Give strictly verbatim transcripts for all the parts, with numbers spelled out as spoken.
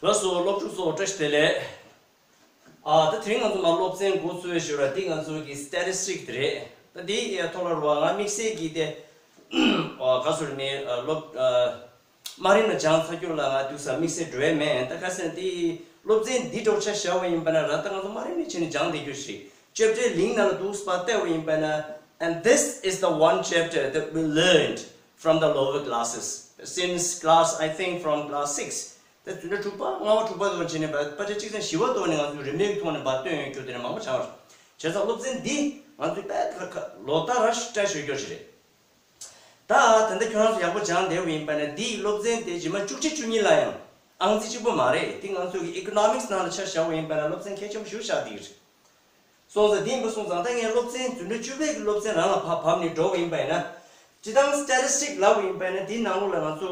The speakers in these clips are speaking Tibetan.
ལགས་སོ། སློབ་ཕྲུག་ཚོ་བཀྲ་ཤིས་བདེ་ལེགས། ཨ་ད་དེ་རིང་ང་ཚོ་མར་སློབ་ཚན་འགོ་ཚུགས་པའི་ཞོར་ལ་འདི་ང་ཚོ་གི་སི་ཊེ་ཊི་སི་ཊིག་དེ་རེད། ད་འདི་ཡ་ཐོག་ལ་རུ་བ་ང་དམིགས་བསལ་གྱི་དེ་ཨ་ག་ཟེར་མི་ཨ་སློབ་ཨ་དམའ་རིམ་ལ་སྦྱངས་ཚར་རྒྱུ་ལ་ང་འདུག་ས་དམིགས་བསལ་འགྲོ་ཡས་མེད། ད་ག་ཟེར་ན་འདི་སློབ་ཚན་འདི་འདྲ་བོ་ཆ་བཞག་པ་ཡིན་པ་ན་ར་ད་ང་ཚོ་དམའ་རིམ་ནས་བྱས་ནས་སྦྱངས་བསྡད་རྒྱུ་ཞིག་ཅེབ་ཊར་གླིང་ནང་ལ་འདུག་སེ་ཕར་བལྟས་པ་ཡིན་པ་ན། And this is the one chapter that we learned from the lower classes, since class, I think, from class six. ད་འཛིན་གྲྭ་དྲུག་པ་ལྔ་པ་དྲུག་པ་དེ་ཚོ་བྱས་ནས་པ་པ་ཆ་གཅིག་ཚན་བཞི་པ་དེ་ཚོ་ནས་ང་ཚོས་རིན་མེད་ཀྱི་ཐོག་ནས་པར་བཏོན་ཡོད་རྒྱུ་དེ་ནས་མང་པོ་སྦྱངས་རེད། བྱས་ཙང་སློབ་ཚན་འདི་ང་ཚོས་དཔེ་ཁ་ཁ་ལོ་ལྟར་ར་བཀྲ་ཤིས་ཡོད་རྒྱུ་ཞིག་རེད། ད་ད་ལྟ་ཁྱོད་རང་ཚོ་ཡག་པོ་སྦྱངས་བསྡད་པ་ཡིན་པ་ན་འདིའི་སློབ་ཚན་དེ་རྗེས་མ་བཅུ་གཅིག་བཅུ་གཉིས་ལ་ཡང་ཨང་རྩིས་གཅིག་པོ་མ་རེད། འདི་ང་ཚོ་གི་ཨི་ཀོ་ནོ་མིག་སི་ནང་ལ་ཆ་བཞག་པ་ཡིན་པ་ན་སློབ་ཚན་གལ་ཆེན་པོ་ཞེ་པོ་ཆགས་བསྡད་ཀྱི་རེད། སོང་ཙང་འདི་ཡིན་པ་སོང་ཙང་ད་ངས་སློབ་ཚན་འཛིན་གྲྭ་བཅུ་པའི་གི་སློབ་ཚན་རང་ལ་ཕར་བབས་ནས་འགྲོ་བ་ཡིན་པ་ཡིན་ན། སྤྱིར་བཏང་སི་ཊེ་ཊི་སི་ཊིག་ལབ་པ་ཡིན་པ་ཡིན་ན་འདིའི་ནང་ལོགས་ལ་ང་ཚོ་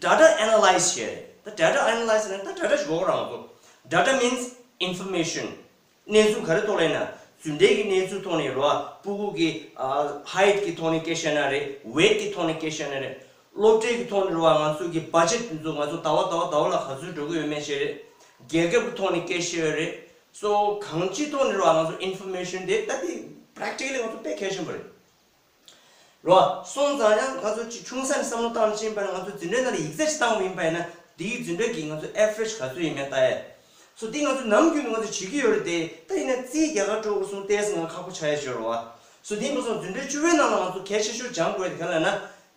ཌེ་ཊ་ཨེ་ན་ལའི་ཛི་བྱས་རེད། ད་ཌེ་ཊ་ཨེ་ན་ལའི་ཛི་ཟེར་ན་ད་ཌེ་ཊ་ཞིག་དགོས་རང་ཚོ། Data means information. གནས་ཚུལ་ག་རེ་ཐོག་ལ་ཡིན་ན། འཛིན་གྲྭའི་གི་གནས་ཚུལ་ཐོག་ནས་རེད་བ། སྤུ་གུ་གི་ཨ་ཧའིཊ་གི་ཐོག་ནས་སྐད་བཤད་ན་རེད། ཝེཊ་གི་ཐོག་ནས་སྐད་བཤད་ན་རེད། སློབ་གྲྭའི་གི་ཐོག་ནས་རེད་བ། ང་ཚོ་གི་བ་ཇེཊ་འདི་ཚོ་ང་ཚོ་ཟླ་བ་ཟླ་བ་ཟླ་བ་ལ་ག་ཚོད་འགྲོ་གི་ཡོད་མེད་བཤད་རེད། རྒྱལ་ཁབ་ཀྱི་ཐོག་ནས་སྐད་བཤད་ཡོད་རེད། སོ་གང་ཅིའི་ཐོག་ནས་རེད་བ། ང་ཚོ་ཨིན་ཕོར་མེ་ཤན་དེ་ད་དེ་པེ་རེག་ཊི་ཀལ་ལི་ང་ཚོ་དཔེ་གལ་ཆེན་པོ་རེད། རེད་བ། སོང་ཙང་ཡང་ང་ཚོ་ཅིག་ཆུང་ས་ནས་བསམ་བློ་བཏང་ཕྱིན་པ་ན་ང་ཚོ་འཛིན་གྲྭའི་ནང་ལ་ཡིག་ཚད་ཅིག་བཏང་བ་ཡིན་པ་ཡིན་ན་དེའི་འཛིན་གྲྭ་གི་ང་ཚོ་ཨེ་ཝ་རེཇ་ག་ཚོད་ཡིན་མིན་ལྟ་ཡས། སོ་དེ་ང་ཚོ་ནམ་རྒྱུན་ནས་ང་ཚོ་བྱེད་ཀྱི་ཡོད་རེད་དེ། ད་ཡིན་ན་རྩིས་རྒྱག་གར་འགྲོ་དགོས་སོང་ཏོག་ཙམ་ང་ཁག་པོ་ཆགས་ཡས་ཤོར་བ། སོ་དེ་ཡིན་པ་སོང་འཛིན་གྲྭ་བཅུ་པའི་ནང་ལ་ང་ཚོ་གལ་ཆེ་ཤོས་སྦྱང་དགོས་དེ་ག་ལ་ན།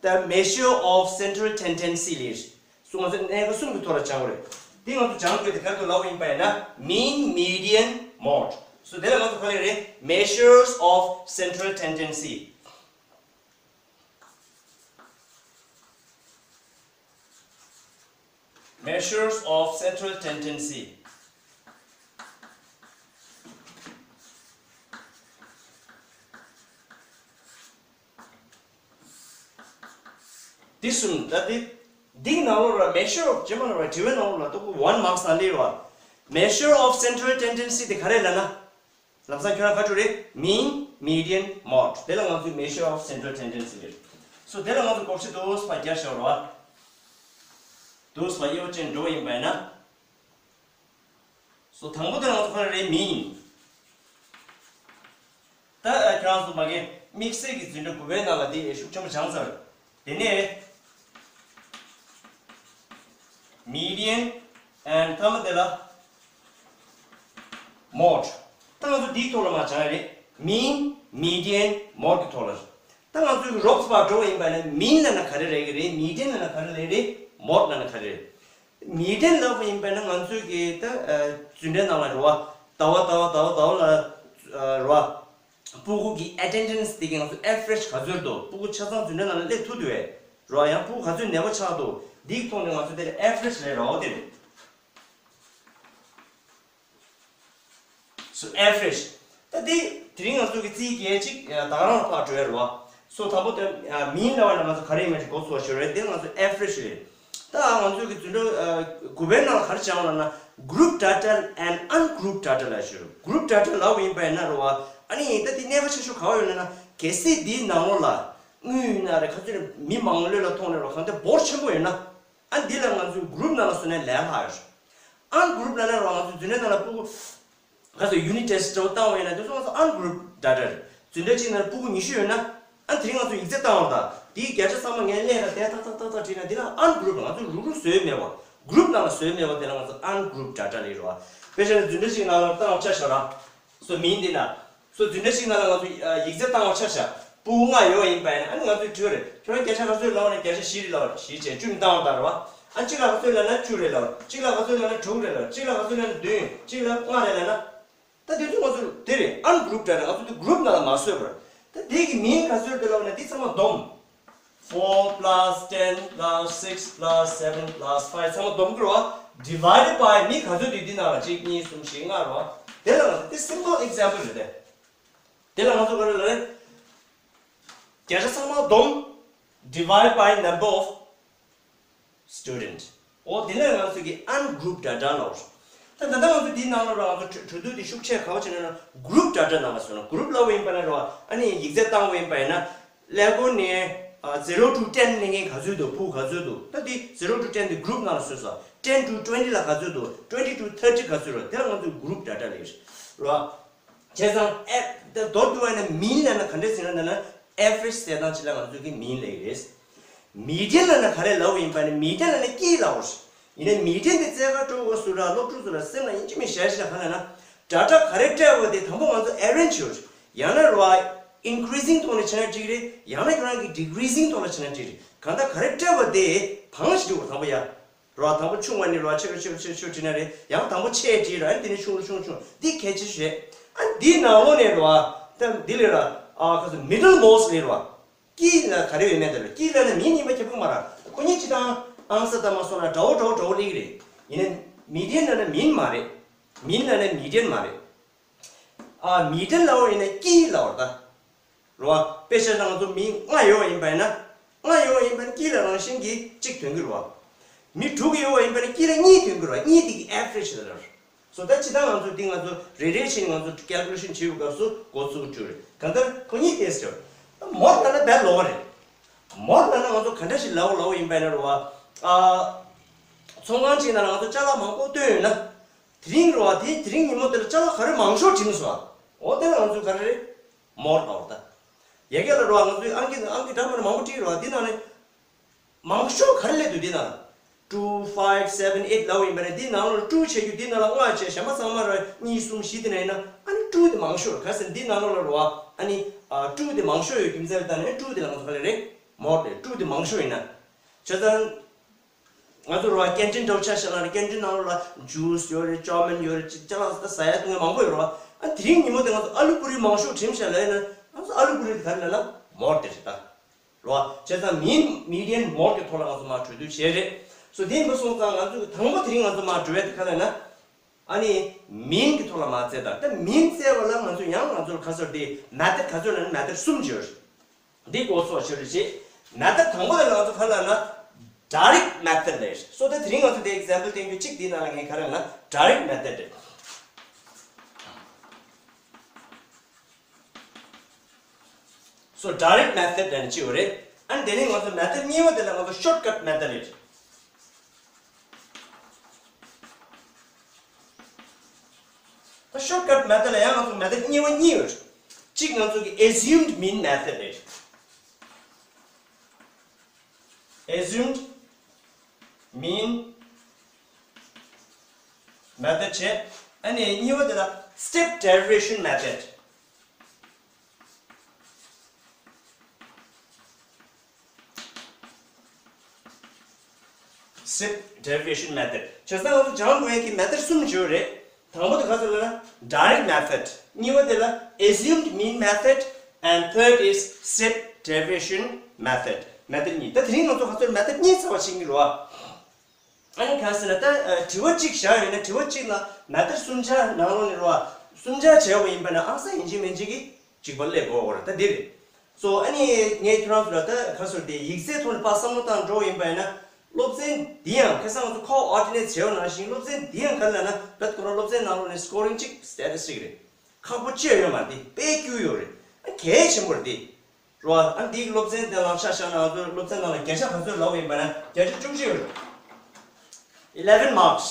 The measure of central tendency ལས། སོ་ང་ཚོ་གནས་ཁ་གསུམ་གྱི་ཐོག་ལ་སྦྱང་དགོས་རེད། འདི་ང་ཚོ་སྦྱང་དགོས་དེ་ག་རེ་འདུག་ལབ་པ་ཡིན་པ་ཡིན་ན། Mean, median, mode. སོ་དེ་ལ་ང་ཚོ་ག་རེ་རེད། Measures of central tendency. Measures of central tendency. འདི་གསུམ་ད་འདི། འདིའི་ནང་ལོགས་ལ་མེ་ཤར་ཨོཕ་རྗེས་མ་ལ་བ་དྲི་བའི་ནང་ལོགས་ལ་ཏོག་ཙམ་ཝན་མཱརཀ་སི་ནང་སླེབས་པ། Measure of central tendency དེ་ག་རེ་ལབ་ན། ལམ་སང་ཁྱོད་རང་ག་འགྲོ་རེད། Mean, median, mode དེ་ལ་ང་ཚོས་Measure of central tendency ལབ། སོ་དེ་ལ་ང་ཚོ་གོ་ཤེས་འདུག་སེ་ཕར་རྒྱག་བཞག་རོགས། འདུག་སེ་ཕར་དབྱེ་བ་ཕྱེ་འགྲོ་བ་ཡིན་པ་ཡིན་ན། སོ་དང་པོ་དེ་ང་ཚོ་ག་རེ་རེད། མིན། ད་ཁྱོད་རང་ཚོ་མ་གི་དམིགས་བསལ་གྱི་འཛིན་གྲྭ་དགུ་པའི་ནང་ལ་དེ་ཤུགས་ཆེན་པོ་སྦྱངས་ཚར། དེ་ནས་མི་ཌི་ཡན་ཨེན་ཐ་མ་དེ་ལ་མོཌ། ད་ང་ཚོ་འདིའི་ཐོག་ལ་མར་སྦྱངས་ཡ་རེད། མིན། མི་ཌི་ཡན། མོཌ་གི་ཐོག་ལ། ད་ང་ཚོའི་རོབ་ཙམ་ཕར་འགྲོ་བ་ཡིན་པ་ན་མིན་ལབ་ན་ག་རེ་རེད་གི་རེད། མི་ཌི་ཡན་ལབ་ན་ག་རེ་རེད་རེད། མོཌ་ལབ་ན་ག་རེ་རེད། མི་ཌི་ཡན་ལབ་པ་ཡིན་པ་ན་ང་ཚོའི་གི་ད་འཛིན་གྲྭའི་ནང་ལ་རེད་བ། ཟླ་བ་ཟླ་བ་ཟླ་བ་ཟླ་བ་ལ་རེད་བ། སྤུ་གུ་གི་ཨེ་ཊེན་ཌེནས་དེ་གི་ང་ཚོ་ཨེ་ཝ་རེཇ་ག་ཚོད་འདུག་སྤུ་གུ་ཆ་ཚང་འཛིན་གྲྭའི་ནང་ལ་སླེབས་ཐུབ་འདུག་གས། རེད་བ། ཡང་སྤུ་གུ་ག་ཚོད་ནད་པ་ཆགས་འདུག་འདིའི་ཐོག་ནས་ང་ཚོ་དེ་ལ་ཨེ་ཝ་རེཇ་ལབ་རེད་བ། དེ་རེད། So average. ད་དེ་དེ་རིང་ང་ཚོ་གི་རྩིས་རྒྱག་ཅིག་ད་ག་རང་ལ་ཕར་འགྲོ་ཡ་རེད་བ། སོ་དང་པོ་དེ་མིན་ལབ་པ་ན་ང་ཚོ་ག་རེ་ཡིན་མིན་ཅིག་གོ་ཚོད་ཤོར་རེད། དེ་ང་ཚོ་average རེད། ད་ང་ཚོ་གི་འཛིན་གྲྭ་དགུ་པའི་ནང་ལ་ག་རེ་སྦྱངས་ལབ་ན་group data and ungrouped data ལབ་ཤོར། group data ལབ་པ་ཡིན་པ་ཡིན་ན་རེད་བ། ཨ་ནི་ད་དེ་གནད་འགག་ཆེ་ཤོས་ག་བ་ཡོད་ལབ་ན་གལ་སྲིད་དེའི་ནང་ལོགས་ལ་དངུལ་ཡིན་ན་རེད། ག་ཚོད་རེད། མི་མང་ལོས་ལ་ཐོག་ནས་རེད་བ། གང་ལྟར་འབོར་ཆེན་པོ་ཡོད་ན། ཨ་འདི་ལ་ང་ཚོས་group ནང་ལ་བཟོས་ན་ལས་སླ་ཡོད། ungrouped ལབ་ན་རེད་བ། ང་ཚོ་འཛིན་གྲྭའི་ནང་ལ་སྤུ་གུ་ག་ཚོད་ཡུ་ནིཊ་ཊེ་སི་ཊི་འདྲ་བོ་བཏང་བ་ཡིན་ན་དེ་ཚོ་ང་ཚོ་ungrouped data རེད། འཛིན་གྲྭ་གཅིག་ནང་ལ་སྤུ་གུ་ཉི་ཤུ་ཡོད་ན། ཨ་དེ་རིང་ང་ཚོ་ཡིག་ཚད་བཏང་བ་དང་དེའི་བརྒྱ་ཆ་ཚང་མ་ངས་སླད་ལ་དེ་ཏག་ཏག་ཏག་ཏག་བྲིས་ན་འདི་ལ་ungrouped ང་ཚོ་རུག་རུག་བཟོས་མེད་པ། group ནང་ལ་བཟོས་མེད་པ་དེ་ལ་ང་ཚོ་ungrouped data ལབ་རེད་བ། དཔེ་བཞག་ན་འཛིན་གྲྭ་གཅིག་ནང་ལ་བཏང་བ་ཆ་བཞག་ར། སོ་མིན་འདི་ན། སོ་འཛིན་གྲྭ་གཅིག་ནང་ལ་ང་ཚོ་ཡིག་ཚད་བཏང་བ་ཆ་བཞག་སྤུ་གུ་ལྔ་ཡོད་པ་ཡིན་པ་ཡིན་ན། ཨ་ནི་ང་ཚོས་དྲི་བ་རེད། ཁྱོད་རང་བརྒྱ་ཆ་ག་ཚོད་ལབ་ན། བརྒྱ་ཆ་བཞི་རེད་ལབ་པ་རེད། བཞི་བྱས་བཅུ་ནས་བཏང་བ་དང་རེད་བ། ཨ་གཅིག་ལ་ག་ཚོད་ལབ་ན་བཅུ་རེད་ལབ་པ་རེད། གཅིག་ལ་ག་ཚོད་ལབ་ན་དྲུག་རེད་ལབ་པ་རེད། གཅིག་ལ་ག་ཚོད་ལབ་ན་བདུན། གཅིག་ལ་ལྔ་རེད་ལབ་ན། ད་དེ་ཚོ་ང་ཚོ་དེ་རེད། ungrouped data ང་ཚོ་དེ་group ནང་ལ་མ་བཟོས་པར། ད་དེ་གི་མིན་ག་ཚོད་རེད་ལབ་ན་འདི་ཚང་མ་བསྡོམས། four plus ten plus six plus seven plus five ཚང་མ་བསྡོམས་དགོས་རེད་བ། Divide by མི་ག་ཚོད་འདུག་འདི་ནང་ལ་གཅིག་གཉིས་གསུམ་བཞི་ལྔ་རེད་བ། དེ་ལ་ང་ཚོ་དེ་simple example རེད་དེ། དེ་ལ་ང་ཚོ་ག་རེ་ལབ་རེད། བརྒྱ་ཆ་ཚང་མ་བསྡོམས། Divide by number of student. འོ་དེ་ནས་ང་ཚོ་གི་ungrouped data ལབ་རེད། ད་ད་ལྟ་ང་ཚོ་འདིའི་ནང་ལ་ར་ང་ཚོ་གྲོས་གྲོས་བསྡུར་འདི་ཤུགས་ཆེ་ག་བ་བྱས་ན་group data ནང་ལ་བཟོས་ན། group ལབ་པ་ཡིན་པ་ན་ར་ཨ་ནི་ཡིག་ཚད་བཏང་བ་ཡིན་པ་ཡིན་ན། ཀླད་ཀོར་ནས་ཨ་zero to ten སླེབས་མཁན་ག་ཚོད་འདུག་སྤུ་གུ་ག་ཚོད་འདུག་ད་འདི་zero to ten འདི་group ནང་ལ་བཟོས་སོང་། ten to twenty ལ་ག་ཚོད་འདུག twenty to thirty ག་ཚོད་རེད། དེ་ལ་ང་ཚོས་group data ལབ་ཀྱི་རེད། བྱས་ཙང་ཨེ་ད་མདོར་བསྡུས་པ་ཡིན་ན་mean ལབ་ན་ག་འདྲས་ཟེར་ན་ད་ན་average ཟེར་སྟངས་ཅིག་ལ་ང་ཚོས་ཀྱི་mean ལབ་ཀྱི་རེད། Median ལབ་ན་ག་རེ་ལབ་པ་ཡིན་པ་ནི་median ལབ་ན་དཀྱིལ་ལབ་པ་རེད། ཡིན་ནའི་median དེ་རྩེ་ག་སྤྲོ་དགོས་སུ་ར་སློབ་ཕྲུག་ཚོ་ལ་སེམས་ལ་ཡིན་གཅིག་མིན་ཞལ་ཞིག་ལ་ག་ལབ་ན། data ག་རེ་སྤྲད་པ་དེ་དང་པོ་ང་ཚོ་arrange ཡོད་རེད། ཡང་ན་ར་increasing ཐོག་ནས་བྱས་ན་འགྲིག་རེད། ཡང་ན་ཁྱོད་རང་གི་decreasing ཐོག་ལ་བྱས་ན་འགྲིག་རེད། གང་ལྟར་ག་རེ་སྤྲད་པ་དེ་བང་ཞིག་འགྲོ་དགོས་དང་པོ་ཡ། ར་བ་དང་པོ་ཆུང་བ་ནས་ར་བ་ཆེ་རུ་ཆེ་རུ་ཆེ་རུ་ཆེ་རུ་བྲིས་ན་རེད། ཡང་དང་པོ་ཆེ་བྲིས་ར་འདི་ནས་ཆུང་རུ་ཆུང་ཆུང་འདི་གལ་ཆེ་ཤོས་རེད། ཨ་འདིའི་ནང་ལོགས་ནས་ར་བ་ད་འདི་ལས་ར་ཨ་ཁ་སོ་middle most ལས་ར་བ་དཀྱིལ་ལ་ག་རེ་ཡོད་མེད་དེ་རེད། དཀྱིལ་ལ་ནི་mean ཡིན་པ་ཁྱབ་ཀྱི་མ་རེད། ཁོ་གཉིས་སྤྱིར་བཏང་ཨང་ས་ད་མ་སོང་ན་འདྲ་བོ་འདྲ་བོ་འདྲ་བོ་སླེབས་ཀྱི་རེད། ཡིན་ནའི་median ལ་ནི་mean མ་རེད། mean ལ་ནི་median མ་རེད། ཨ་median ལབ་པ་ཡིན་ན་དཀྱིལ་ལབ་པ་རེད་ད། རེད་བ། དཔེ་བཞག་ན་ང་ཚོ་མི་ལྔ་ཡོད་པ་ཡིན་པ་ཡིན་ན། ལྔ་ཡོད་པ་ཡིན་པ་ཡིན་ན་དཀྱིལ་ལ་རང་བཞིན་གྱིས་གཅིག་ཐོན་གྱི་རེད་བ། མི་དྲུག་ཡོད་པ་ཡིན་པ་ཡིན་ན་དཀྱིལ་ལ་གཉིས་ཐོན་གྱི་རེད་བ། གཉིས་དེ་གི་average ལ་རེད། སོ་ད་ཇི་ལྟར་ང་ཚོ་འདི་ང་ཚོ་རེ་རེ་བཞིན་ང་ཚོ་calculation བྱེད་པའི་སྐབས་སུ་འགོ་ཚུགས་རྒྱུ་རེད། གང་ལྟར་ཁོ་གཉིས་ཏོག་ཙམ་རེད། ད་mode ལབ་ན་དཔེ་ལོགས་པ་རེད། mode ལབ་ན་ང་ཚོ་ག་འདྲ་ཞིག་ལབ་ལབ་ཡིན་པ་ཡིན་ན་རེད་བ། ཨ། ཚོང་ཁང་ཅིག་ནང་ལ་ང་ཚོ་ཅ་ལག་མང་པོ་བཏོན་ཡོད་ན། དེ་རིང་རེད་བ། དེ་དེ་རིང་ཉིན་མོ་དེ་ལ་ཅ་ལག་ག་རེ་མང་ཤོས་བྲིས་སོང་བ། འོ་དེ་ལ་ང་ཚོས་ག་རེ་རེད། mode ལབ་པ་རེད་ད། ཡ་གི་ལ་རེད་བ། ང་ཚོས་ཨང་ཀི་ཨང་ཀི་འདྲ་མི་འདྲ་མང་པོ་བྲིས་རེད་བ། འདི་ནང་ནས་མང་ཤོས་ག་རེ་སླེབས་འདུག་འདི་ནང་two five seven eight ལབ་པ་ཡིན་པ་རེད། འདི་ནང་ལོགས་ལ་two བྱེད་རྒྱུ། འདི་ནང་ལ་ལྔ་བྱས། གཞན་པ་ཚང་མ་རེད་གཉིས་གསུམ་བཞི་དེ་ནས་ཡིན་ན། ཨ་ནི་two དེ་མང་ཤོས་རེད། ག་ཟེར་འདི་ནང་ལོགས་ལ་རེད་བ། ཨ་ནི་ཨ་two དེ་མང་ཤོས་ཡོད་རྒྱུ་མཚན་ལ་བལྟས་ནས་two དེ་ལ་ང་ཚོ་ག་རེ་རེད། mode རེད། two དེ་མང་ཤོས་ཡིན་ན། བྱས་ཙང་། ང་ཚོ་རེད་བ། ཀན་ཊིན་འདྲ་བོ་ཆ་བཞག་ན་རེད། ཀན་ཊིན་ནང་ལོགས་ལ་ཇུས་ཡོད་རེད། ཅའོ་མིན་ཡོད་རེད། ཅིག་ཅ་ལག་ཟ་ཡ་བཏུང་ཡ་མང་པོ་ཡོད་རེད་བ། ཨ་དེ་རིང་ཉིན་མོ་དེ་ང་ཚོ་ཨ་ལུ་པུ་རི་མང་ཤོས་བྲིས་བཞག་ལབ་ཡིན་ན། ང་ཚོ་ཨ་ལུ་པུ་རི་དེ་ག་རེ་ལབ་ན་mode དེ་རེད་ད། རེད་བ། བྱས་ཙང་mean median mode གི་ཐོག་ལ་ང་ཚོ་མར་གྲོས་བསྡུར་བྱས་རེད། སོ་དེ་ཡིན་པ་སོང་ཙང་ང་ཚོ་གི་དང་པོ་དེ་རིང་ང་ཚོ་མར་འགྲོ་ཡ་དེ་ག་རེ་ལབ་ན། ཨ་ནི་mean གི་ཐོག་ལ་མར་རྩེ་ད། ད་mean རྩེ་བ་ལ་ང་ཚོ་ཡང་ང་ཚོར་ག་ཚོད་དེ་method ག་ཚོད་ལབ་ན་method གསུམ་ཡོད་རེད། འདི་འགོ་ཚུགས་ཞུ་རེ་བྱེད། method དང་པོ་དེ་ལ་ང་ཚོ་ག་རེ་ལབ་ན་direct method ལབ་ཡོད། སོ་ད་དེ་རིང་ང་ཚོ་དེ་example བསྟན་རྒྱུ་གཅིག་འདི་ནང་ལ་ངས་ག་རེ་ལབ་ན་direct method རེད། སོ་direct method ལབ་ནས་གཅིག་ཡོད་རེད། ཨ་ནི་དེ་ནས་ང་ཚོ་method གཉིས་པ་དེ་ལ་ང་ཚོ་shortcut method རེད། ད་shortcut method ལ་ཡང་ང་ཚོ་method གཉིས་པ་གཉིས་ཡོད་རེད། གཅིག་ང་ཚོ་གི་assumed mean method རེད། assumed mean method བྱས། ཨ་ནི་གཉིས་པ་དེ་ལ་step derivation method step derivation method བྱས་ཙང་ང་ཚོ་སྦྱང་དགོས་ཡ་གི་method གསུམ་ཡོད་རེད། དང་པོ་དེ་ག་ཚོད་ལབ་ན་direct method། གཉིས་པ་དེ་ལ་assumed mean method and third is step derivation method method གཉིས། ད་དེ་རིང་ང་ཚོ་ག་ཚོད་method གཉིས་ཚར་བ་བྱེད་ཀྱི་རེད་བ། ཨ་ནི་ག་ཟེར་ན་ད་དྲི་བ་གཅིག་བཞག་ཡོད་ན་དྲི་བ་གཅིག་ལ་method གསུམ་ཆ་ནང་ལོགས་ནས་རེད་བ། གསུམ་ཆ་བྱས་པ་ཡིན་པ་ན་ཨང་ས་ཡིན་གཅིག་མིན་གཅིག་གི་གཅིག་པ་སླེབས་དགོས་རེད། ད་འདི་རེད། སོ་ཨ་ནི་ངས་ཁྱོད་རང་ཚོ་ལ་ད་ག་ཟེར་དེ་ཡིག་ཚད་ཐོག་ནས་ཕར་བསམ་བློ་བཏང་འགྲོ་ཡིན་པ་ཡིན་ན། སློབ་ཚན་འདི་ཡང་ཁ་སང་ང་ཚོ་coordinate བྱས་པ་ནང་བཞིན་སློབ་ཚན་འདི་ཡང་ག་རེ་ལབ་ན་བེད་ཁོ་རང་སློབ་ཚན་ནང་ལོགས་ནས་scoring གཅིག statistic རེད། ཁག་པོ་ཅི་ཡང་ཡོད་མ་རེད། དེ་དཔེ་སྐྱིད་ཡོད་རེད། ཨ་གལ་ཆེན་པོ་རེད་དེ། རེད་བ། ཨ་འདི་གི་སློབ་ཚན་དེ་ལ་ཆ་བཞག་ན་ང་ཚོའི་སློབ་ཚན་ནང་ལ་བརྒྱ་ཆ་ག་ཚོད་ལབ་ཡིན་པ་ན་བརྒྱ་ཆ་བཅུ་གཅིག་ཡོད་རེད། eleven marks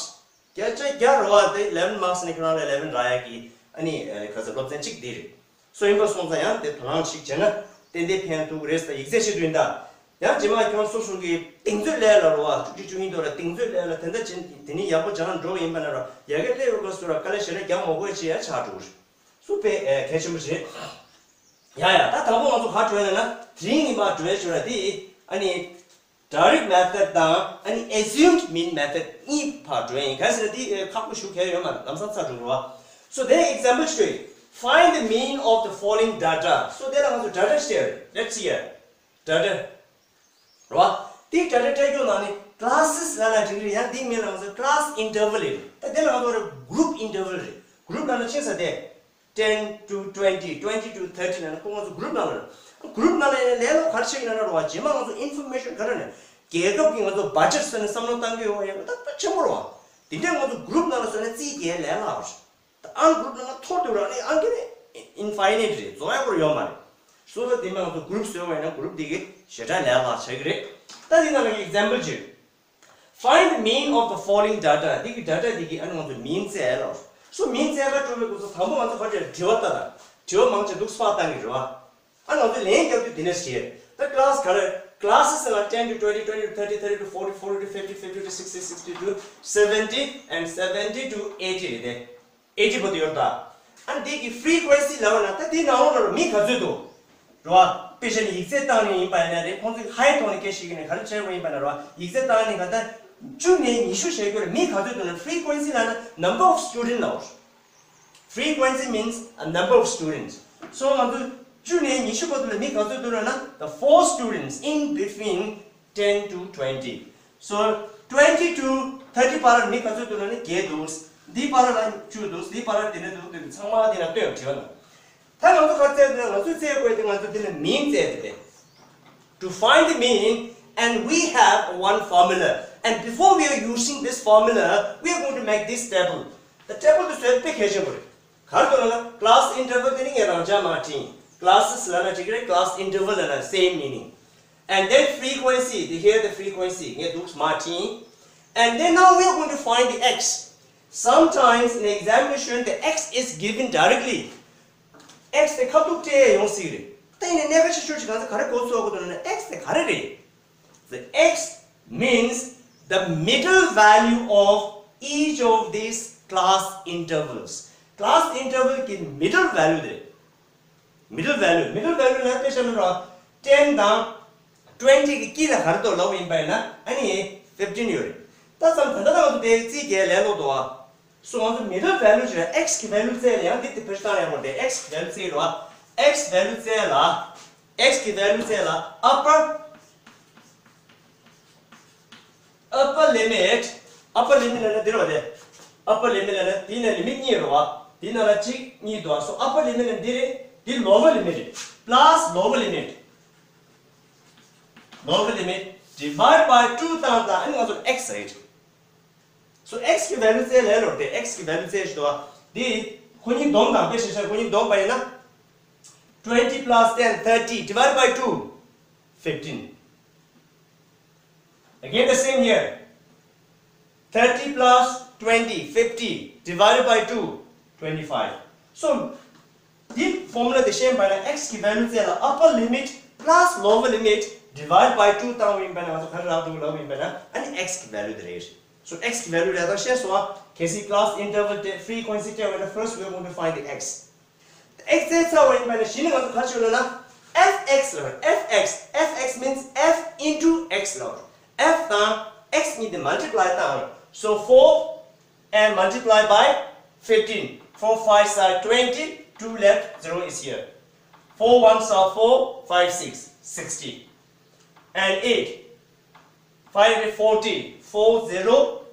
བརྒྱ་ཆ་བརྒྱ་རེད་བ། དེ་eleven marks ནི་ཁྱོད་རང་ལ་eleven རག་ཡ་གི་ཨ་ནི་ག་ཚོད་སློབ་ཚན་གཅིག་འདི་རེད། སོ་ཡིན་པ་སོང་ཙང་ཡང་དེ་དོ་སྣང་ཞིག་བྱས་ན་ཏན་ཏན་ཕན་ཐོགས་རེད་ཟེར་ཡིག་ཚད་ཆེད་དུ་ཡིན་ད། ཡང་རྗེས་མ་ཁྱོད་སོ་སོ་གི་གདེང་ཚོད་ལས་ལ་རེད་བ། བཅུ་གཅིག་བཅུ་གཉིས་དོ་ལ་གདེང་ཚོད་ལས་ལ་དེ་འདྲ་བྱས་དེ་ནི་ཡག་པོ་སྦྱང་འགྲོ་ཡིན་པ་ན་ར་ཡ་གི་སླེབས་ཡོད་སྐབས་སུ་ར་དཀའ་ལས་ཞེ་དྲག་རྒྱག་མ་དགོས་ཅེས་ཡ་ཆགས་འགྲོ་གི་རེད། སུ་དཔེ་ཨེ་གལ་ཆེན་པོ་རེད། ཡ་ཡ་ད་དང་པོ་ང་ཚོ་ག་འགྲོ་ཡ་ན་དེ་རིང་ཉི་མ་འགྲོ་ཡ་བྱོས་ན་དེ་ཨ་ནི་direct method དང་ཨ་ནི་assumed mean method གཉིས་བར་འགྲོ་ཡ་ཡིན། གལ་སྲིད་ན་དེ་ཁག་པོ་ཞུ་གལ་ཡོད་མ་རེད། ལམ་སང་ཚར་འགྲོ་གི་རེད་བ། So the example should find the mean of the following data. So དེ་ལ་ང་ཚོ་data share let's see here data རེད་བ། དེའི་data སྤྲད་རྒྱུ་ནང་ནས་classes ལབ་ན་འགྲིག་རེད། ཡང་དེའི་མིང་ལ་ང་ཚོ་class interval རེད། ད་དེ་ལ་ང་ཚོ་རེ་group interval རེད། group ལབ་ན་ཆེ་ས་དེ་ten to twenty, twenty to thirty ལབ་ན་ཁོ་ང་ཚོ་group ནང་ལ་རེད། group ནང་ལ་ཡང་ལས་སླ་པོ་ག་རེ་བྱེད་ཀྱི་ཡོད་ན་རེད་བ། རྗེས་མ་ང་ཚོ་information ག་རེ་ནས་རྒྱལ་ཁབ་ཀྱི་ང་ཚོ་budget བཟོས་ནས་བསམ་བློ་བཏང་གི་ཡོད་པ་ཡིན་ན་ད་དཔེ་ཆེན་པོ་རེད་བ། དེ་འདྲས་ང་ཚོ་group ནང་ལ་བཟོས་ན་རྩིས་རྒྱག་ལས་སླ་པོ་རེད། ཨང་group ནང་ཐོར་དུས་རང་ནི་ཨང་ཀི་ནི་infinite རེད། རྫོགས་ཡག་པོ་ཡོད་མ་རེད། སོ་ད་དེ་མ་ང་ཚོ་group བཟོས་པ་ཡིན་ན་group དེ་གི་ཞེ་དྲག་ལས་སླ་ཆགས་ཀྱི་རེད། ད་དེ་ནང་ལ་example ཅིག Find the mean of the following data. འདི་གི་data འདི་གི་ཨ་ནི་ང་ཚོ་མིན་བཙལ་ལོ། སོ་མིན་བཙལ་ག་འགྲོ་བའི་སྐབས་སུ་དང་པོ་ང་ཚོ་ག་འདྲ་དྲི་བ་ལྟ་དང་། དྲི་བ་མང་ཆེ་འདུག་སྤ་བཏང་གི་རེད་བ། ཨ་ང་ཚོ་ལན་རྒྱབ་དུས་འདི་ནས་བཤད། The class ག་རེ། Classes ལ་ten to twenty, twenty to thirty, thirty to forty, forty to fifty, fifty to sixty, sixty to seventy and seventy to eighty རེད་དེ། eighty བར་དུ་ཡོད་ད། ཨ་འདི་གི་frequency ལབ་ན་ད་འདི་ནང་ལོགས་ལ་མི་ག་ཚོད་འདུག་རེད་བ། དཔེ་བཞག་ནས་ཡིག་ཚད་བཏང་ནས་ཡིན་པ་ཡིན་ན་རེད། ཁོང་ཚོས་height ཐོག་ནས་སྐད་བཤད་ཀྱི་ནས་ག་རེ་བྱས་པ་ཡིན་པ་ན་རེད་བ། ཡིག་ཚད་བཏང་ནས་ག་ད་བཅུ་ནས་ཉི་ཤུ་བྱས་རྒྱུ་ལ་མི་ག་ཚོད་འདུག་ན། Frequency ལབ་ན་number of student ལབ། Frequency means a number of students. So ང་ཚོ་བཅུ་ནས་ཉི་ཤུ་བར་དུ་ལ་མི་ག་ཚོད་འདུག་ལབ་ན། The four students in between ten to twenty. So twenty to thirty བར་ལ་མི་ག་ཚོད་འདུག་ལབ་ན་བརྒྱད་འདུག་འདི་བར་ལ་བཅུ་འདུག་འདི་བར་ལ་དེ་འདྲ་འདུག་དེ་ཚང་མ་དེ་ན་སྟོན་དྲི་བ་ན། ད་ང་ཚོ་ག་རེ་བཙལ་དགོས་ན། ང་ཚོས་བཙལ་དགོས་དེ་ང་ཚོ་དེ་ལ་མིན་བཙལ་དེ་རེད། To find the mean, and we have one formula. And before we are using this formula, we are going to make this table. The table དེ་བཟོ་དཔེ་གལ་ཆེན་པོ་རེད། ག་རེ་འདུག་ལབ་ན་class interval དེ་ནི་ངས་རང་འཇགས་མར་བྲིས། Classes ལབ་ན་འགྲིག་གི་རེད། Class interval ལབ་ན་same meaning. And then frequency, the here the frequency ངས་འདུག་མར་བྲིས། And then now we are going to find the x. Sometimes in examination the x is given directly. X དེ་ཁ་ཐུག་སྤྲད་ཡོང་སྲིད་རེད། ད་ཡིན་ནའི་གནད་འགག་ཆེ་ཤོས་ཅིག་ང་ཚོ་ག་རེ་གོ་ཚོད་དགོས་འདུག་ལབ་ན། X དེ་ག་རེ་རེད། The x means the middle value of each of these class intervals. Class interval གི་middle value དེ་རེད། Middle value, middle value ལབ་དཔེ་བཞག་ན་ར་ten དང་twenty གི་དཀྱིལ་ལ་ག་རེ་འདུག་ལབ་པ་ཡིན་པ་ཡིན་ན་ཨ་ནི་fifteen ཡོད་རེད། ད་ཙམ་ད་ལྟ་ང་ཚོ་དེ་རྩིས་རྒྱག་ལས་སླ་པོ་འདུག་ཨ། སོ་ང་ཚོ་middle value ཅིག་ལ་x གི་value བཙལ་ལ་ཡང་འདི་དེ་ཕེར་བཏང་ཡག་པོ་རེད། x གི་value བཙལ་རོགས། x value བཙལ་ལ། x གི་value བཙལ་ལ་upper upper limit, upper limit ལབ་ན་འདི་རེད་བ། དེ་upper limit ལབ་ན་འདི་ནས་limit གཉིས་རེད་བ། འདི་ནང་ལ་གཅིག་གཉིས་འདུག་བ། སོ་upper limit ལབ་ན་འདི་རེད། འདི་lower limit རེད། Plus lower limit, lower limit divide by two བཏང་དང་ཨ་ནི་ང་ཚོར་x རེད། So x གི་value བཙལ་ལས་ལོར་དེ་x གི་value བཙལ་ཞིག་འདུག་བ། འདི་ཁོ་གཉིས་བསྡོམས་དང་དཔེ་བཞག་ན་ཁོ་གཉིས་བསྡོམས་པ་ཡིན་ན། Twenty plus ten, thirty, divide by two, fifteen. Again the same here. Thirty plus twenty, fifty, divided by two, twenty-five. So འདི་formula དེ་ཤེས་པ་ན་x གི་value བཙལ་ལ་upper limit plus lower limit divide by two བཏང་བ་ཡིན་པ་ན་ང་ཚོ་ག་རེ་རག་འདུག་ལབ་ཡིན་པ་ན་ཨ་ནི་x གི་value དེ་རེད། So x གི་value རེད་ད་ཤེས་སོང་ཨ། གལ་སྲིད་class interval དེ་frequency སྤྲད་པ་ན་first we are going to find the x. X བཙལ་ཚར་བ་ཡིན་པ་ན་གཞི་ནས་ང་ཚོ་ག་རེ་བྱེད་དགོས་ལབ་ན། F x ལབ། F x, F x means f into x ལབ། F དང་x གཉིས་དེ་multiply བཏང་། So four and multiply by fifteen. Four fives are twenty, two left, zero is here. Four ones are four, five six, sixty. And eight, five is forty, four zero,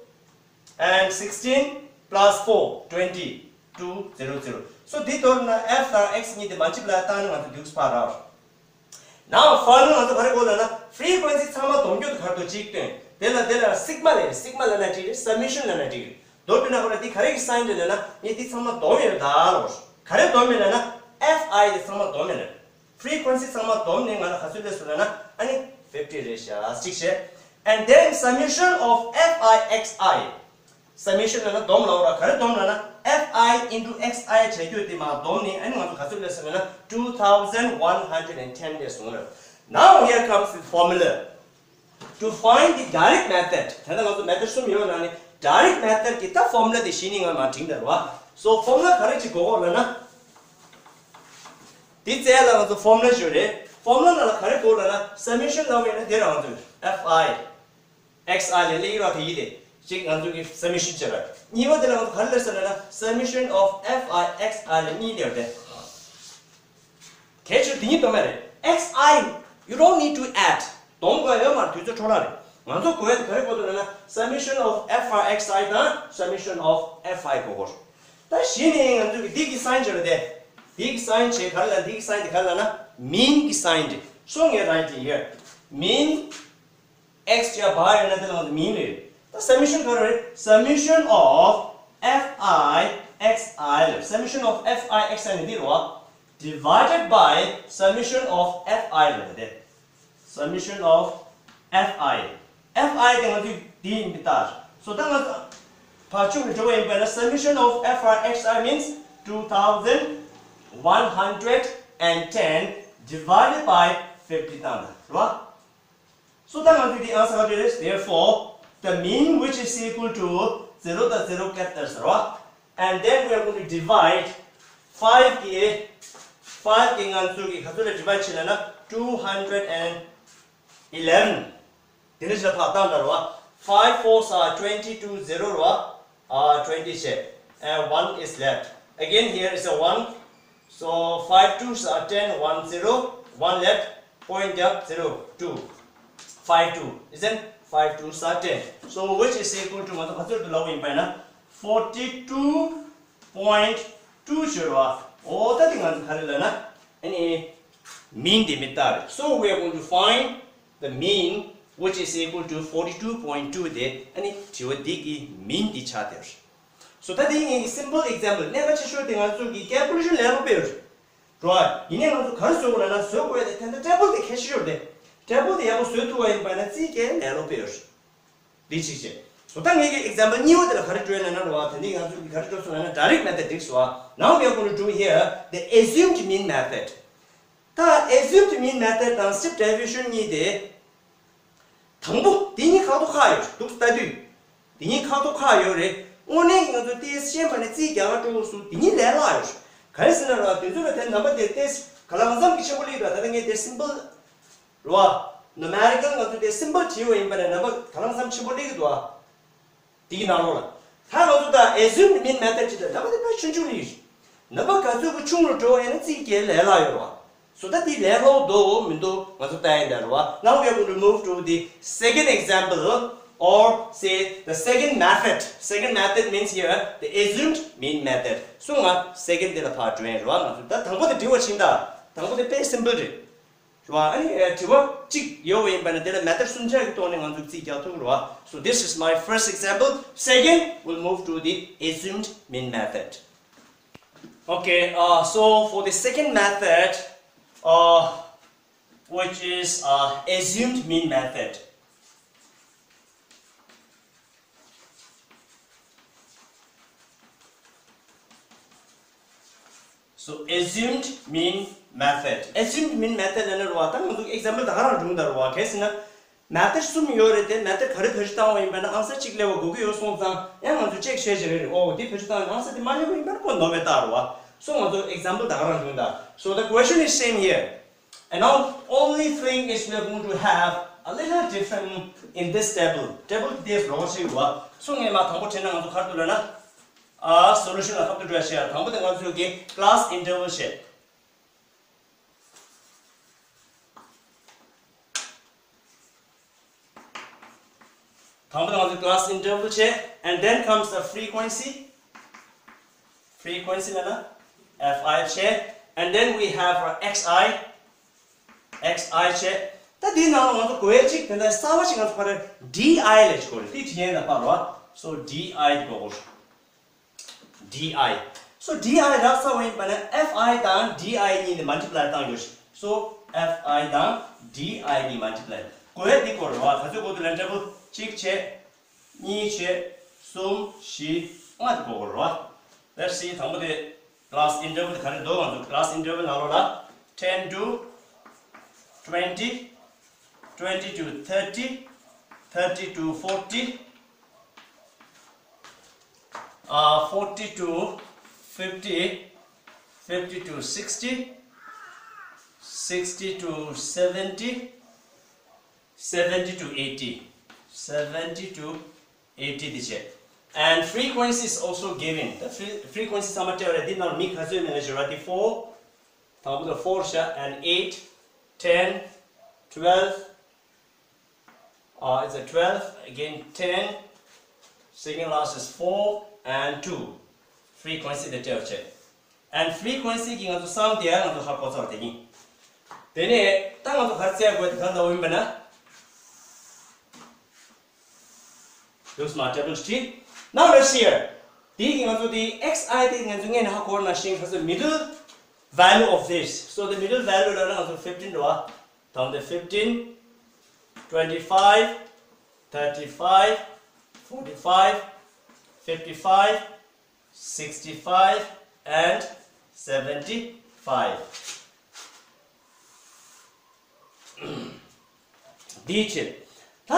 and sixteen plus four, twenty, two zero zero. So འདི་མདོར་ན་f དང་x གཉིས་དེ་multiply བཏང་ན་ང་ཚོ་འདུག་སྤར་ར། Now further ང་ཚོ་ག་རེ་དགོས་ལབ་ན་frequency ཚང་མ་བསྡོམས་རྒྱུ་དེ་ག་རེ་འདུག་གཅིག་སྟོན། དེ་ལ་དེ་ལ་sigma རེད། Sigma ལབ་ན་འགྲིག་རེད། Summation ལབ་ན་འགྲིག་རེད། མདོར་བསྡུས་ན་ཁོ་ན་འདི་ག་རེ་གི་sign རེད་ལབ་ན་ངས་འདི་ཚང་མ་བསྡོམས་ཡོད་ད་ལོ། ག་རེ་བསྡོམས་ཡོད་ལབ་ན་f i དེ་ཚང་མ་བསྡོམས་ཡོད་ལ། Frequency ཚང་མ་བསྡོམས་ནས་ང་ལ་ག་ཚོད་སླེབས་སོང་ལབ་ན་ཨ་ནི་fifty རེད་ཤག་གཅིག་བྱས། And then summation of f i x i. Summation ལབ་ན་བསྡོམས་ལབ་ར། ག་རེ་བསྡོམས་ལབ་ན་f i into x i བྱ་རྒྱུ་དེ་མར་བསྡོམས་ནས་ཨ་ནི་ང་ཚོ་ག་ཚོད་སླེབས་སོང་ལབ་ན་two thousand one hundred and ten སླེབས་སོང་ལ། Now here comes the formula. To find the direct method. ད་ལྟ་ང་ཚོ་method གསུམ་ཡོད་ནང་ནས་direct method གི་ད་formula དེ་གཞི་ནས་ང་མར་བྲིས་ད་ར་བ། So formula ག་རེ་ཅིག་དགོས་གོ་ལབ་ན། འདི་བཙལ་ལ་ང་ཚོ་formula ཞིག་རེད། Formula ནང་ལ་ག་རེ་དགོས་ལབ་ན་summation ལབ་ཡིན་ན་དེ་རང་ཚོས་f i x i ལས་སླེབས་ཡོད་ར། དེ་ཡིན་ཏེ་གཅིག་ང་ཚོ་གི་summation བྱས་ར། གཉིས་པ་དེ་ལ་ང་ཚོ་ག་རེ་སླེབས་སོང་ལབ་ན་summation of f i x i ལ་གཉིས་སླེབས་ཏེ། གལ་ཆེ་དེ་གཉིས་བསྡོམས་ཡ་རེད། X I, you don't need to add. བསྡོམས་དགོས་ཡོད་མ་རེད། དུས་ཚོད་འཕྲོ་བརླག་རེད། ང་ཚོ་དགོས་ཡ་དེ་ག་རེ་དགོས་འདུག་ལབ་ན་summation of f i x i དང་summation of f i དགོས་གོ། ད་གཞི་ནས་ང་ཚོ་གི་འདི་གི་sign བྱས་རེད་དེ། འདི་གི་sign བྱས་ག་རེ་ལབ། འདི་གི་sign དེ་ག་རེ་ལབ་ན་mean གི་sign རེད། So ངས་write it here. Mean X བྱས་པ་ཡིན་ན་དེ་ལ་ང་ཚོ་mean རེད། ད་summation ག་རེ་རེད། Summation of f i x i ལབ། Summation of f i x i ནི་འདི་རེད་བ། Divided by summation of f i ལབ་དེ། Summation of f i F I དེ་ང་ཚོས་འདི་ཡིན་པའི་རྟགས། So ད་ང་ཚོ་ཕར་ཕྱོགས་ནས་འགྲོ་བ་ཡིན་པ་ན། Summation of F I X I means two thousand one hundred and ten divided by fifty བཏང་ད་རེད་བ། So ད་ང་ཚོས་འདི་ཨང་གསར་པ་རེད། Therefore, the mean which is equal to zero དང་zero བཀར་ལྟར་ཟེར་བ། And then we are going to divide five གི five གི་ང་ཚོ་གི་ག་ཚོད་ལ་divide བྱེད་ན་ན། two hundred and eleven དེ་འདྲ་ཞིག་ལ་ཕར་བཏང་ད་རེད་བ། Five fours are twenty two, zero རེད་བ། ཨ་twenty བྱས། And one is left. Again, here is a one. So five twos are ten, one zero, one left, point down, zero, two, five two, isn't? Five twos are ten. So which is equal to ང་ཚོ་ག་ཚོད་དུ་ལབ་ཡིན་པ་ན། forty two point two ཞུ་རེད་བ། འོ་ད་དེ་ང་ཚོ་ག་རེ་ལབ་ན། ཨ་ནི་mean དེ་མི་ལྟ་རེད། So we are going to find the mean which is equal to forty two point two དེ། ཨ་ནི་དྲི་བ་འདི་གི་mean འདི་ཆགས་བསྡད་རེད། So ད་དེ་ངའི་simple example གནད་འགག་ཆེ་ཤོས་དེ་ང་ཚོ་གི་calculation ལས་སླ་པོ་ཡོད་རེད་བ། ཡིན་ནའི་ང་ཚོ་ག་རེ་བཟོ་དགོས་ལབ་ན། བཟོ་དགོས་ཡ་དེ་ད་ལྟ་table དེ་གལ་ཆེ་ཤོས་རེད། Table དེ་ཡག་པོ་བཟོ་ཐུབ་པ་ཡིན་པ་ན་རྩིས་རྒྱག་ལས་སླ་པོ་ཡོད་རེད། འདི་གཅིག་བྱས། So ད་ངེད་ཀྱི་example གཉིས་པ་དེ་ལ་ག་རེ་འགྲོ་ཡ་ལབ་ན་རེད་བ། ད་ནི་ང་ཚོ་གི་ག་རེ་འགྲོ་སོང་ལབ་ན་direct method འགྲིག་སོང་བ། Now we are going to do here the assumed mean method. ད་assumed mean method དང་step deviation གཉིས་དེ། དང་པོ་དེ་གཉིས་ཁ་ཐོག་ཁ་ཡོད་འདུག་ལྟ་དུས། དེ་གཉིས་ཁ་ཐོག་ཁ་ཡོད་རེད། དངོས་གནས་ཀྱི་ང་ཚོ་ཏེས་ཤེས་པ་ནི་རྩིས་རྒྱག་ག་སྤྲོ་བོ་སུ་དེ་གཉིས་ལས་སླ་ཡོད་རེད། ག་རེ་ཟེར་ན་ར་དེ་ཚོ་ལ་དེ་ནམ་པ་དེ་ཏེས་ག་ལ་གང་འཚམ་གྱི་ཆེན་པོ་སླེབས་ར། ད་ལྟ་ངས་དེ་simple རེད་བ། numerical ང་ཚོ་དེ་simple བྲིས་པ་ཡིན་པ་ནས་ནམ་པ་ག་ལ་གང་འཚམ་ཆེན་པོ་སླེབས་ཀྱི་འདུག་ཨ། དེ་གི་ནང་ལོགས་ལ། ད་ང་ཚོ་ད་assumed mean method ཅིག་ད་ནམ་པ་དེ་ཕར་ཆུང་ཆུང་ལེགས། ནམ་པ་ག་ཚོད་ཀྱི་ཆུང་རུ་འགྲོ་བ་ཡིན་ན་རྩིས་རྒྱག་ལས་སླ་ཡོད་རེད་བ། So ད་དེ་ལས་སླ་པོ་འདུག་མི་འདུག་ང་ཚོ་ལྟ་ཡིན་ད་རེད་བ། Now we are going to move to the second example, or say the second method. Second method means here the assumed mean method. So ང་second དེ་ལ་ཕར་འགྲོ་ཡིན་རེད་བ། ང་ཚོ་ད་དང་པོ་དེ་འགྲིག་པ་ཕྱིན་ད། དང་པོ་དེ་དཔེ་simple རེད། རེད་བ། ཨ་ནི་ཨ་དྲི་བ་གཅིག་ཡོད་པ་ཡིན་པ་ན་དེ་ལ་method གསུམ་ཆ་གི་ཐོག་ནས་ང་ཚོས་རྩིས་རྒྱག་ཐུབ་རེད་བ། So this is my first example. Second, we'll move to the assumed mean method. Okay, uh, so for the second method, uh, which is uh, assumed mean method. So assumed mean method. Assumed mean method ལབ་ན་རེད་བ། ད་ང་ཚོ་example ད་ག་རང་བྱུང་ད་རེད་བ། གལ་སྲིད་ན་method གསུམ་ཡོད་རེད་དེ། method ག་རེ་བེད་སྤྱོད་བཏང་བ་ཡིན་པ་ན་ཨང་གསར་གཅིག་སླེབས་པ་དགོས་ཀྱི་ཡོད་སོང་ཙང་ཡང་ང་ཚོ་check བྱས་བྱས་རེད། ཨོ་དེ་བེད་སྤྱོད་བཏང་ནས་ཨང་གསར་དེ་མ་སླེབས་པ་ཡིན་པ་ན་ཁོ་ནོར་བའི་རྟགས་རེད་བ། So ང་ཚོ་example ད་ག་རང་བྱུང་ད། So the question is same here. And now only thing is we are going to have a little different in this table. Table དེ་རོགས་ཞིག་རེད་བ། So ངས་མ་དང་པོ་བྲིས་ན་ང་ཚོ་ག་རེ་འདུག་ལབ་ན། ཨ་solution ལ་ཁ་ཐུག་འགྲོ་ཡ་ཞེས་ཡ། དང་པོ་དེ་ང་ཚོས་ཀྱི་class interval བྱས། དང་པོ་དེ་ང་ཚོས་class interval བྱས། And then comes the frequency. Frequency ལབ་ན་F I བྱས། And then we have uh, X I. X I བྱས། ད་དེའི་ནང་ལ་ང་ཚོ་དགོས་ཡ་གཅིག་དེ་འདྲ་གསར་པ་ཞིག་ང་ཚོ་ག་རེ་D I ལབ་ཅིག་དགོས་རེད། དེ་བྲིས་ཡས་ད་པར་བ། So D I དགོས་གོ། D I. So D I རག་ཚར་བ་ཡིན་པ་ན་F I དང་D I གཉིས་ནི་multiply བཏང་ཡོད། So F I དང་D I གཉིས་multiply དགོས་ཡ་འདི་དགོས་རེད་བ། ག་ཚོད་དགོས་འདུག་ལབ་ན་འདྲ་པོ། གཅིག་བྱས། གཉིས་བྱས། གསུམ། བཞི། ལྔ་དེ་དགོས་རེད་བ། Let's see དང་པོ་དེ་class interval དེ་ག་རེ་འདུག་ང་ཚོ་class interval ནང་ལོགས་ལ། ten to twenty, twenty to thirty, thirty to forty, uh, forty to fifty, fifty to sixty, sixty to seventy, seventy to eighty, seventy to eighty དེ་བྱས། And frequency is also given. The fre- frequency ཚང་མ་སྤྲད་པ་རེད། འདི་ནང་ལ་མི་ག་ཚོད་མེད་ལ་བཞུར་བ། འདི་four དང་པོ་དེ་four བཞག and eight, ten, twelve, uh, it's a twelve, again ten, second last is four and two. Frequency དེ་སྤྲད་པ་བྱས། And frequency གི་ང་ཚོ་sum དེ་ཡང་ང་ཚོ་ཧ་གོ་ཚར་བ་དེ་ཡིན། དེ་ནས་ད་ང་ཚོ་ག་རེ་བཙལ་དགོས་དེ་ག་འདྲ་ཡིན་པ་ན། Use my table sheet. Now let's see here. དེ་གི་ང་ཚོ་དེ་X I དེ་ང་ཚོ་སྔོན་ནས་ཧ་གོ་ན་ཤེས་ག་ཚོད། Middle value of this. So the middle value ལ་ང་ཚོ fifteen འགྲོ་བ། དང་དེ་fifteen, twenty-five, thirty-five, forty-five, fifty-five, sixty-five and seventy-five. འདིའི་ཕྱིར། ད་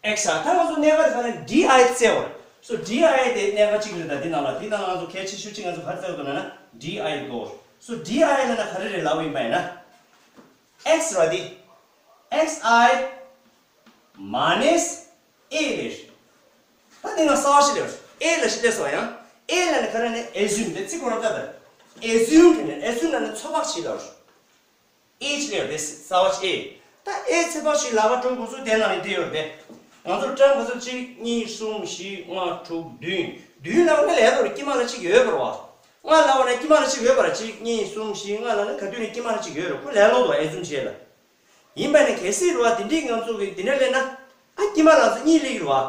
ཨེག་སི་ཨ། ད་ང་ཚོ་གནས་སྐབས་ཁ་ནས་ཌི་ཨའི་བཙལ་བ་རེད། སོ་ཌི་ཨའི་དེ་གནས་སྐབས་གཅིག་རེད། ད་འདི་ནང་ལ་འདི་ནང་ལ་ང་ཚོ་གལ་ཆེ་ཤོས་གཅིག་ང་ཚོ་ག་རེ་བཙལ་དགོས་ན་ཌི་ཨའི་དགོས། སོ་ཌི་ཨའི་ལབ་ན་ག་རེ་རེད་ལབ་ཡིན་པ་ཡིན་ན། ཨེག་སི་ར་འདི། ཨེག་སི་ཨའི་མ་ནེས་ཨེ་རེད། ད་འདི་ནང་གསལ་བ་ཞིག་ལས་ཨེ་ལ་ཞིག་ལས་སོ་ཡང་ཨེ་ལ་ནི་ག་རེ་ནི་ཨེ་ཟུམ་དེ་ཚིག་གོ་ར་ད་ད། ཨེ་ཟུམ་དེ་ནི་ཨེ་ཟུམ་ལ་ནི་ཚོད་དཔག་བྱེད་ལ། ཨེ་ཅི་ལས་དེ་གསལ་བ་ཞིག་ཨེ། ད་ཨེ་ཚོད་དཔག་ཞིག་ལ་བ་ཀྲང་གོ་སུ་དེ་ནང་ནི་དེ་ཡོད་དེ། ང་ཚོར་ཀྲང་གོ་སུ་གཅིག་གཉིས་གསུམ་བཞི་ལྔ་དྲུག་བདུན། བདུན་ལ་བ་ནི་ལས་དོར་དཀྱིལ་མ་ལ་གཅིག་ཡོད་པར་བ། ལྔ་ལ་བ་ནི་དཀྱིལ་མ་ལ་གཅིག་ཡོད་པར་གཅིག་གཉིས་གསུམ་བཞི་ལྔ་ལ་ནི་ག་དུས་ནི་དཀྱིལ་མ་ལ་གཅིག་ཡོད་རེད། ཁོ་ལས་ལོ་དོ་ཨེ་ཟུམ་བྱེད་ལ། ཡིན་པ་ནི་གལ་སྲིད་རུ་བ་དེ་འདྲའི་ང་ཚོ་གི་དེ་འདྲ་ལས་ན། ཨ་དཀྱིལ་མ་ལ་ཚོ་གཉིས་སླེབས་རུ་བ།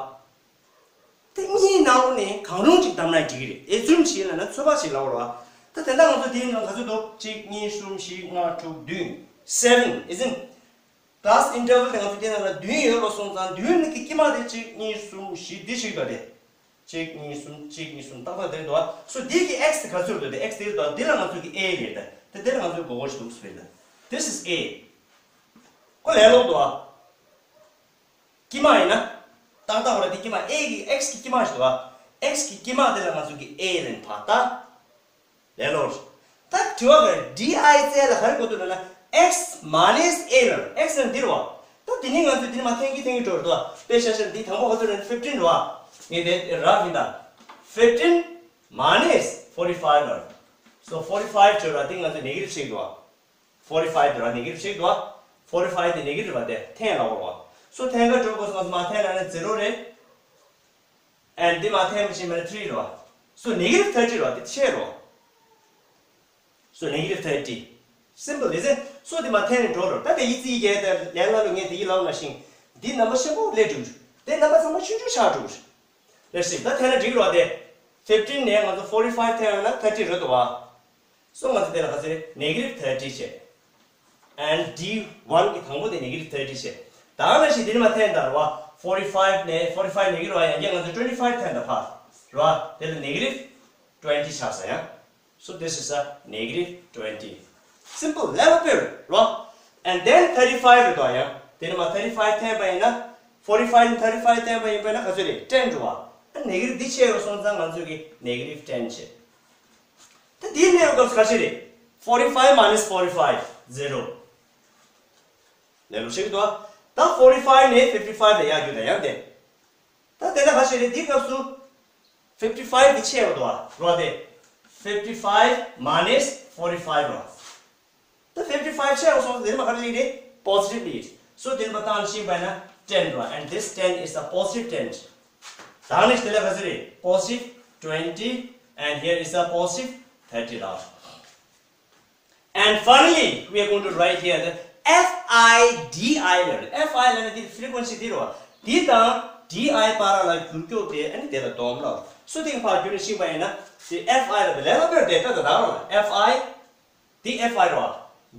དེ་གཉིས་ནང་ནས་གང་རུང་གཅིག་བདམས་ན་འགྲིག་གི་རེད། ཨེ་ཟུམ་བྱེད་ལ་ན་ཚོད་དཔག་བྱེད་ལ་བ་རུ་བ། ད་དེ་འདྲ་ང་ཚོ་དེའི་ནང་ག་ཚོད་འདུག་གཅིག་གཉིས་གསུམ་བཞི་ལྔ་དྲུག་བདུན། seven, isn't? Class interval དེ་ང་ཚོ་དེ་ནང་ལ་བདུན་ཡོད་པ་སོང་ཙང་བདུན་ནི་གི་དཀྱིལ་མ་དེ་གཅིག་གཉིས་གསུམ་བཞི་འདི་ཞིག་དང་དེ། གཅིག་གཉིས་གསུམ་གཅིག་གཉིས་གསུམ་ཏག་ཏག་དེ་འདུག་ཨ། སོ་འདི་གི་ཨེག་སི་དེ་ག་ཚོད་འདུག་དེ་ཨེག་སི་དེ་འདུག་ཨ། འདི་ལ་ང་ཚོ་གི་ཨེ་རེད་ད། དེ་འདི་ལ་ང་ཚོའི་གོ་གོ་ཞིག་འདུག་སྤེལ་ད། This is A. ཁོ་ལས་ལོག་འདུག་ཨ། དཀྱིལ་མ་ཡིན་ན། ཏག་ཏག་རེད་དེ་དཀྱིལ་མ་ཨེ་གི་ཨེག་སི་གི་དཀྱིལ་མ་ཞིག་འདུག་ཨ། ཨེག་སི་གི་དཀྱིལ་མ་དེ་ལ་ང་ཚོ་གི་ཨེ་ལེན་ཕ་ད། ལས་ལོག་ད་དྲི་བ་ག་རེ། ཌི་ཨའི་བཙལ་ལ་ག་རེ་དགོས་འདུག་ལབ་ན། ཨེག་སི་མ་ནེས་ཨེ་ལ། ཨེག་སི་ནི་འདི་རེད་བ། ད་འདི་ནི་ང་ཚོས་འདི་ནི་མ་འཐེན་གི་འཐེན་གི་འགྲོ་རེད་དོ། དཔེ་ཆ་བཞག་འདི་དང་པོ་ག་ཚོད་རེད། fifteen རེད་བ། ངས་དེ་རག་གི་ད། fifteen minus forty five ལ། So forty five བྱོས་ར་འདི་ང་ཚོས་ནེ་གེ་ཊིབ་བྱེད་དགོས་བ། forty five དེ་ར་ནེ་གེ་ཊིབ་བྱེད་དགོས་བ། forty five དེ་ནེ་གེ་ཊིབ་རེད་བ། དེ་འཐེན་ལ་འོར་བ། So འཐེན་ག་འགྲོ་དགོས་སོང་ང་ཚོ་མ་འཐེན་ལ་ནི་zero རེད། And འདི་མ་འཐེན་པ་ཕྱིན་པ་ན་three རེད་བ། So negative thirty རེད་བ། དེ་ཆེ་རེད་བ། So negative thirty. Simple, is it? So འདི་མ་འཐེན་ནས་འགྲོ་རེད། ད་དེ་ཡི་ཙི་ཡི་གེ་དེ་ལས་སླ་ལོ་ངས་དེ་ཡི་ལབ་ན་ཤིང་། འདི་རྣམ་པ་ཆེན་པོ་སླེབས་འགྲོ་གི་རེད། དེ་རྣམ་པ་ཚང་མ་ཆུང་ཆུང་ཆགས་འགྲོ་གི་རེད། Let's see. ད་འཐེན་ན་འགྲིག་རེད་བ་དེ། fifteen ནས་ང་ཚོ་forty five འཐེན་ཡོང་ན་thirty རེད་དོ་བ། So ང་ཚོ་དེ་ལ་ག་ཚོད་negative thirty བྱས། And D one གི་དང་པོ་དེ་negative thirty བྱས། ད་ནང་བཞིན་དེ་ནི་མ་འཐེན་ད་རེད་བ། forty five ནས་forty five negative རེད་བ། ཡང་རྒྱ་ང་ཚོ twenty five འཐེན་ད་ཕ། རེད་བ། དེ་ལ་negative twenty ཆགས་ས་ཡང་། So this is a negative twenty. Simple. ལས་སླ་པོ་རེད་བ། And then thirty five རེད་དོ་ཡང་། དེ་ནི་མ་thirty five འཐེན་པ་ཡིན་ན། forty five ནས་thirty five འཐེན་པ་ཡིན་པ་ན་ག་ཚོད་རེད། ten རེད་བ། ཨ་negative འདི་ཆེ་རུ་སོང་ཙང་ང་ཚོ་གི་negative ten བྱས། ད་དེའི་གནས་སྐབས་ཁ་ཤས་རེད། forty five minus forty five, zero. ལས་སླ་ཞིག་འདུག་ད་forty five ནས་fifty five ལ་ཡར་རྒྱུག་ད་ཡང་དེ། ད་དེ་ལ་ཁ་ཤས་རེད། དེའི་སྐབས་སུ་fifty five གི་ཆེ་བ་འདུག་རོ་དེ། fifty five minus forty five རོ། ད་fifty five ཆེ་བ་སོང་ཙང་དེ་མ་ཁ་ཤས་རེད། positive ལ་ཡིན། So དེ་མ་བཏང་ཕྱིན་པ་ན་ten རོ། And this ten is a positive ten. ད་ནི་དེ་ལ་ཁ་ཤས་རེད། Positive twenty and here is a positive thirty རོ། And finally, we are going to write here the F I D I level. F I ལབ་ན་འདི་frequency འདི་རེད་བ། འདི་དང་D I བར་ལ་འགྱུར་ལྡོག་དེ་ཨ་ནི་དེ་ལ་སྡོམ་ལ། སུ་དེ་གི་ཕར་བསྒྱུར་ནས་ཤེས་པ་ཡིན་ན། དེ་F I ལ་དེ་ལས་ལ་བེར་དེ་ལྟ་དང་རང་ལ། F I འདི་F I རེད་བ།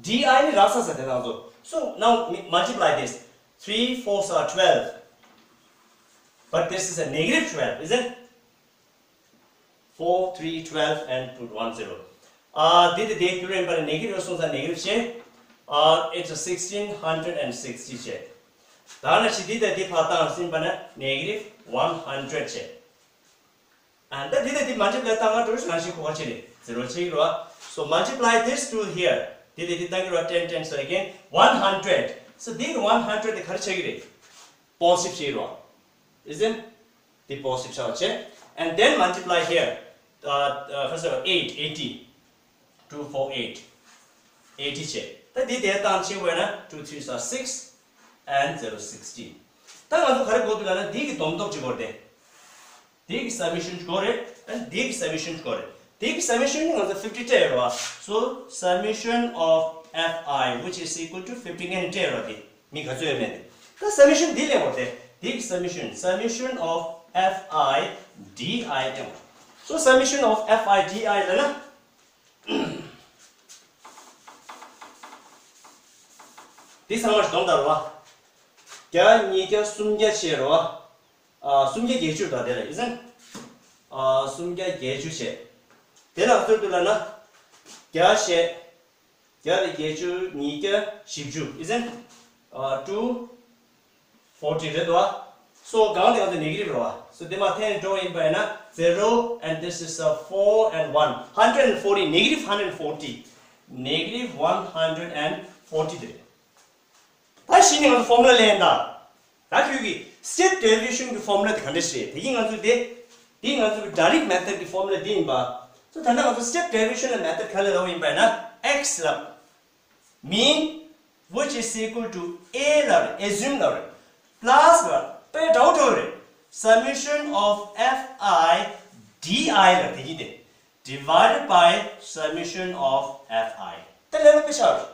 D I ནི་རགས་ས་ས་དེ་དང་ཚོ། So now multiply this. Three fours are twelve. But this is a negative twelve, isn't it? Four, three, twelve and put one zero. ཨ་འདི་དེ་དེ་བསྒྱུར་ཡིན་པ་ནི་negative སོང་ཙང་negative བྱས། ཨ་it's a sixteen hundred and sixty བྱས། ད་ནི་ཞི་འདི་དང་འདི་ཕར་བཏང་ཟིན་པ་ན་negative one hundred བྱས། ཨ་ད་འདི་དང་འདི་multiply བཏང་ང་འགྲོ་ཞིག་ནང་བཞིན་གོ་བ་ཆེ་རེད། zero ཆེ་གི་རོ། So multiply this two here. འདི་དེ་འདི་བཏང་གི་རོ། ten ten so again one hundred. So འདི་གི་one hundred དེ་ག་རེ་ཆགས་ཀྱི་རེད། Positive ཆགས་ཀྱི་རོ། Isn't? འདི་positive ཆགས་བྱས། And then multiply here. Uh, uh, first of all, eight, eighty. Two four eight. eighty བྱས། ད་འདི་དེ་བཏང་ཕྱིན་པ་ན་two threes are six and zero sixteen. ད་ང་ཚོ་ག་རེ་དགོས་འདུག་ལབ་ན་འདི་གི་བསྡོམས་གཏོང་བྱེད་དགོས་རེད། འདི་གི་summation དགོས་རེད། And འདི་གི་summation དགོས་རེད། འདི་གི་summation ནི་ང་ཚོ་fifty སྤྲད་ཡོད་རེད་བ། So summation of F I which is equal to fifty ངས་ནི་སྤྲད་ཡོད་རེད་བ། འདི་མི་ག་ཚོད་ཡོད་མེད་དེ། ད་summation འདི་ལེན་དགོས་རེད། འདི་གི་summation, summation of F I D I ལེན་དགོས། So summation of F I D I ལབ་ན། འདི་ཚང་མ་ཞིག་སྡོམ་ད་རེད་བ། བརྒྱ། ཉིས་བརྒྱ། སུམ་བརྒྱ་བྱས་རེད་བ། ཨ། སུམ་བརྒྱ་བརྒྱད་ཅུ་དང་དེ་ལ་ཨི་ཟན། ཨ། སུམ་བརྒྱ་བརྒྱད་ཅུ་བྱས། དེ་ལ་ཚུར་དུ་ལ་ན། བརྒྱ་བྱས། བརྒྱ་དང་བརྒྱད་ཅུ། ཉིས་བརྒྱ་བཞི་བཅུ། ཨི་ཟན། ཨ། two forty རེད་དོ། སོ་གང་དེ་གང་དུ་ནེ་གེ་ཊིབ་རེད་བ། སོ་དེ་མ་ཐེན་འགྲོ་ཡིན་པ་ཡིན་ན། zero and this is a four and one. Hundred and forty, negative hundred and forty. Negative one hundred and forty དེ་རེད། ད་གཞི་ནས་ང་ཚོ་ཕོར་མུ་ལ་ལེན་ད། ད་ཁྱོད་ཀྱི་step derivation གི་ཕོར་མུ་ལ་དེ་ག་འདྲ་ཞིག་རེད། དེ་གིས་ང་ཚོ་དེ། དེ་ང་ཚོ་གི་direct method གི་ཕོར་མུ་ལ་དེ་ཡིན་པ། སོ་ད་ལྟ་ང་ཚོ་step derivation ལ་method ག་རེ་ལབ་ཡིན་པ་ཡིན་ན། X ལབ། Mean which is equal to A ལབ་རེད། Assume ལབ་རེད། Plus ལབ་རེད། དཔེ་འདྲ་བོ་འདྲ་བོ་རེད། Summation of F I D I ལབ་དེ་གིས་དེ། Divided by summation of F I. དེ་ལས་ལ་དཔེ་ཆགས་རེད།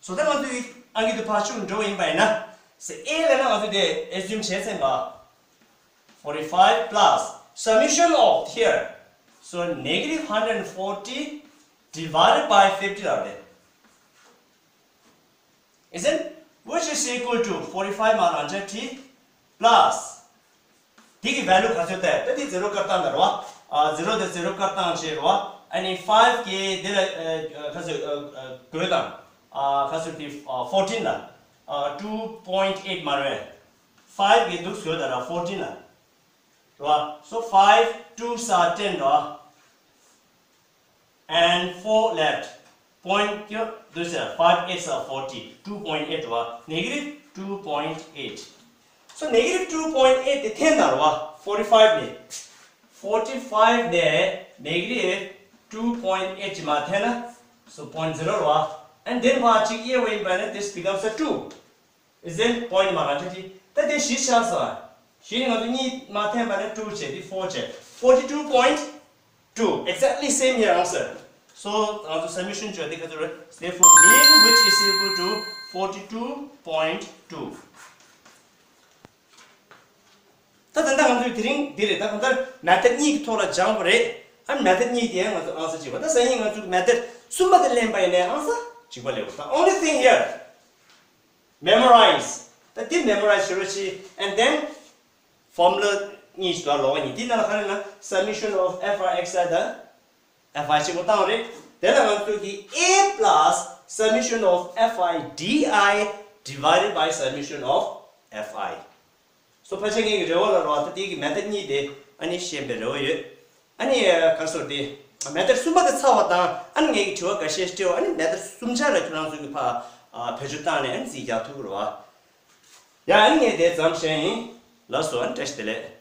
སོ་ད་ང་ཚོའི་ཨང་ཀི་དེ་ཕར་ཕྱོགས་འགྲོ་ཡིན་པ་ཡིན་ན། སེ་A ལ་ན་ང་ཚོ་དེ་assume བྱས་ཚེ་མ། forty-five plus summation of here. So negative hundred and forty divided by fifty ལབ་རེད། Isn't? Which is equal to forty-five མ་རང་ཆ་ཏི་plus དེ་གི་value ག་ཚོད་བལྟས། ད་དེ་zero བཀར་བཏང་ད་རེད་བ། ཨ། zero དེ་zero བཀར་བཏང་བྱས་རེད་བ། ཨ་ནི་five གི་དེ་ལ་ཨ་ག་ཚོད་ཨ་ཨ་བགོས་དང་། ཨ་ག་ཚོད་དེ་ཨ་fourteen ལ། ཨ་two point eight མ་རེད། five གི་འདུག་བཟོས་ད་ར་fourteen ལ། རེད་བ། So five twos are ten རེད་བ། And four left. Point ཀྱི་འདུག་ཟེར། five eights are forty. Two point eight རེད་བ། Negative two point eight. So negative two point eight དེ་འཐེན་དང་རེད་བ། forty-five ནས། forty-five ནས་negative two point eight ཅིག་མར་འཐེན་ན། So point zero རེད་བ། And then ཕར་གཅིག་དབྱེ་བ་ཡིན་པ་ན་this becomes a two. Is it? Point མ་ག་ཆ་ཅི། ད་དེ་བཞི་ཆགས་སོང་། བཞི་ནི་ང་ཚོ་གཉིས་མ་འཐེན་པ་ནི་two བྱས། དེ་four བྱས། Forty-two point two. Exactly same here answer. So ང་ཚོ་summation བྱས་དེ་ག་ཚོད་རེད། Therefore mean which is equal to forty-two point two. ད་ད་ལྟ་ང་ཚོས་དེ་རིང་འདི་རེད། ད་གང་ལྟར་method གཉིས་ཀྱི་ཐོག་ལ་སྦྱངས་པ་རེད། ཨ་method གཉིས་དེ་ང་ཚོ་answer གཅིག་པ། ད་སང་ཉིན་ང་ཚོས་method གསུམ་པ་དེ་ལེན་པ་ཡིན་ནའི་answer གཅིག་པ་ལེགས་པ། The only thing here, memorize. ད་དེ་memorize བྱེད་རོགས་བྱེད། And then formula གཉིས་ཞིག་ལ་ལོག་གཉིས། དེ་ནང་ལ་ག་རེ་ན་summation of F I X I དང་F I གཅིག་པོ་བཏང་རེད། དེ་ལ་ང་ཚོ་གི་A plus summation of F I D I divided by summation of F I. So ཕལ་ཆེར་ངེད་ཀྱི་རེ་བ་ལ་རོ། ད་དེ་གི་method གཉིས་དེ་ཨ་ནི་ཤེས་པའི་རེ་བ་ཡོད། ཨ་ནི་ག་སོ་དེ་method གསུམ་པ་དེ་ཚར་བ་དང་ཨ་ནི་ངེད་ཀྱི་དྲི་བ་འགའ་ཤས་སྤྲད་འོ། ཨ་ནི་method གསུམ་ཆ་ལ་ཁྱོད་རང་ཚོ་གི་ཕ་བེད་སྤྱོད་བཏང་ནས་ཨ་ནི་རྩིས་རྒྱག་ཐུབ་ཀྱི་རེད་བ། ཡ་ཨ་ནི་ངས་དེ་ཙམ་བཤད་ཡིན། ལགས་སོ། ཨ་ནི་བཀྲ་ཤིས་བདེ་ལེགས།